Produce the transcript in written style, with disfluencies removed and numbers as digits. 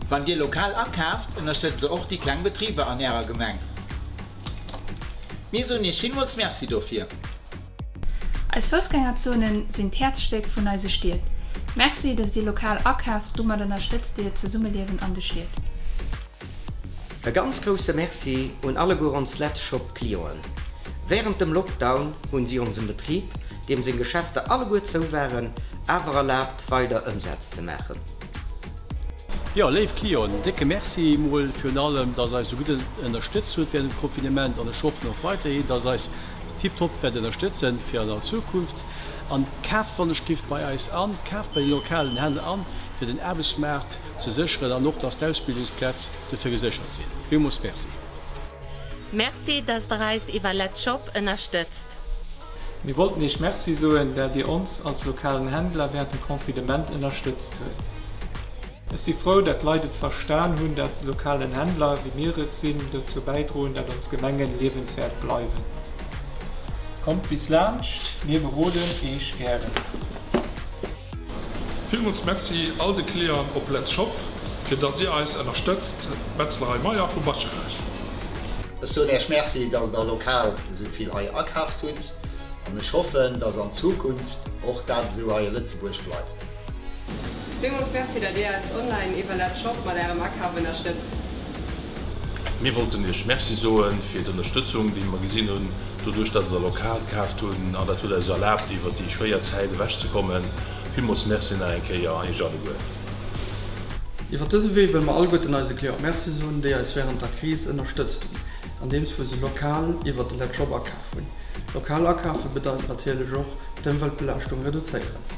Wann Dir lokal akaaft, ënnerstëtzt Der och déi kleng Betriber an Ärer Gemeng. Mir soen Iech villmools Merci dofir. Eis Foussgängerzonen sinn d'Häerzstéck vun eise Stied. Merci, dass Dir lokal akaaft, domat ënnerstëtzt Dir d'Zesummeliewen an de Stied. E ganz grousse Merci un alleguer ons Letzshop Clienten. Wärend dem Lockdown hunn si onsem Betrib, deem seng Geschäfter alleguer zou waren, awer erlaabt weider Ëmsaz ze maachen. Jo, léif Clienten, décke Merci mol virun allem, dass eis esou gutt ënnerstëtzt hutt wärend dem Confinement an ech hoffen och weiderhin, dass eis tiptop wäert ënnerstëtzen fir an der Zukunft. An kaaft wann ech giff bei eis an, kaaft bei den lokalen Händler an, fir den Aarbechtsmaart ze sécheren an och dass d'Ausbildungsplaz dofir geséchert sinn. Villmools Merci. Merci dass der eis iwwer Let's Shop ënnerstëtzt. Mir wollten Iech Merci soen, dat Dir ons als lokalen Händler während dem Confinement ënnerstëtzt huet. Ech si frou, dat d'Leit et verstan hunn, dat lokalen Händler, wéi mir et sinn, dozou bäidroen, dat ons Gemengen liewenswäert bleiwen. Kommt bis laanscht, mir beroden Eech gären. Villmools Merci all de Clienten op Let's Shop fir dass dir eis ennerstëtzt. Metzlerei Meyer vu Bascharage. Ech soen Äech Merci, dass der lokal esou vill hei akaaft hutt an ech hoffen, dass an Zukunft och dat esou hei a Lëtzebuerg bleift. Villmools Merci, dat dir eis online iwwer Let's Shop mat ärem Akaf ënnerstëtzt. Mir wollten Iech Merci soen fir d'Ënnerstëtzung déi mer gesinn hunn, doduerch dass der lokal kaaft hunn an dat huet eis erlaabt iwwer déi schwéier Zäit ewech ze kommen. Villmools Merci nach eng Kéier Iech alleguer. Iwwer dëse Wee wëlle mer alleguerten eise Cliente Merci soen, déi eis wärend der Kris ënnerstëtzt hunn, andeems wou se lokal iwwer de Letshop akaf hunn. Lokal akafe bedeit natierlech och d'Ëmweltbelaaschtung reduzéieren.